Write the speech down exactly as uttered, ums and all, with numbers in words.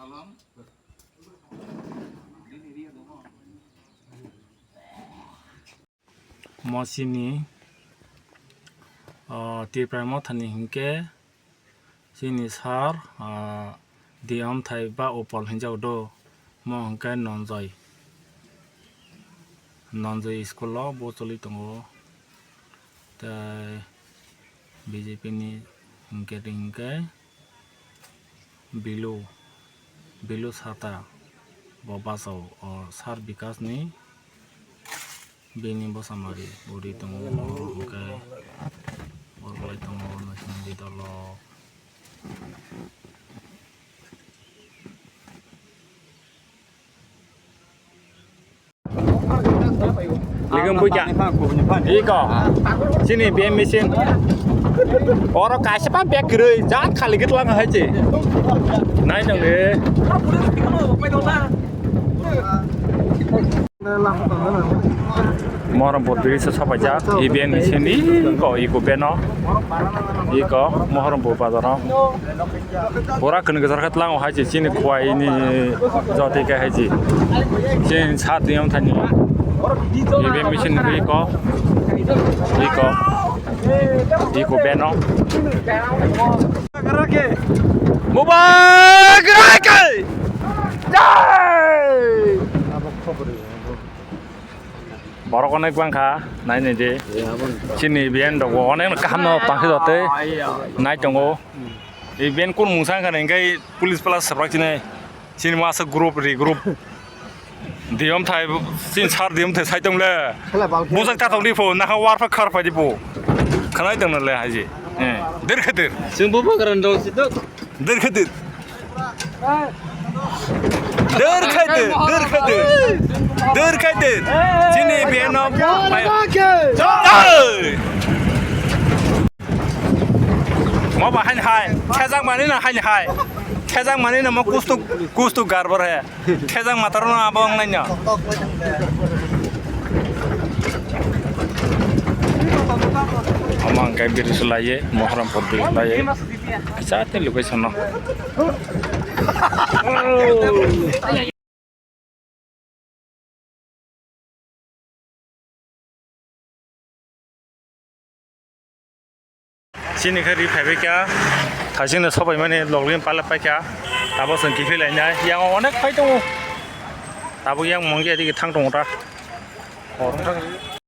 Mo chini, o, Tipra Mothani hinkhe chini sir, o, Diyomthai ba Upal hinjak do, mo hinkhe Nonjoy, Nonjoy school o bo choli tongo. Tei B J P ni hinkhe, hinkhe Bilu, Bilu Sata bo bachao, o sir Bikas ni bini bwsa mari bo ri tongo, hinkhe borok lai tongo naisingdi dolo. Ligam buja. Iko. Chini B M machine. Oro kaisa pa bag kwrwi, jat khali git lang hai che. Nai nang re. Mohorom Bodri se sopaijak, iben sini ko iko beno, iko Mohorom bo bazaro. Pura kwnwi kwchar khe tlango hai se chini khwai ni jotoi khe hai se. Chini sat niyom thani. Iben machine iko, iko, iko beno. Mubarak! Jai! Borok onek bangkha, nai nai di. Chini B N rok bo onek kaham no tangsi jote nai tongo. E B N kun mungsa wngkha nai, hingke police plus sabrak chini. Chini masa group ri group. Diyom thai, chini sir diyom thai sai tong le. Bujak ta tong di pho, nahar war pha khar phai di pho. Khanai tong le haji. Eh, der khe der. Chwng bo bwkran rok si tok. Der khe der. Der khe der, der khe der. Der khe der. Chini B N no. Oi. Mo ba hain hai. Thejak mani na hain hai. Thejak mani na mo kustu, kustu garbar hai. Thejak mataro no abo wng nai no. Omo hwnkhe biri se laiye, Mohram por biri se laiye. Kaisa tei location no. Chini khe ri phaibai kha, thaisingno sobaimani logni pala paikha, abo chwng kiphilai nai, yang onek phai tongo, tabuk yang mungya digi thang tongo ta, hor wngkha.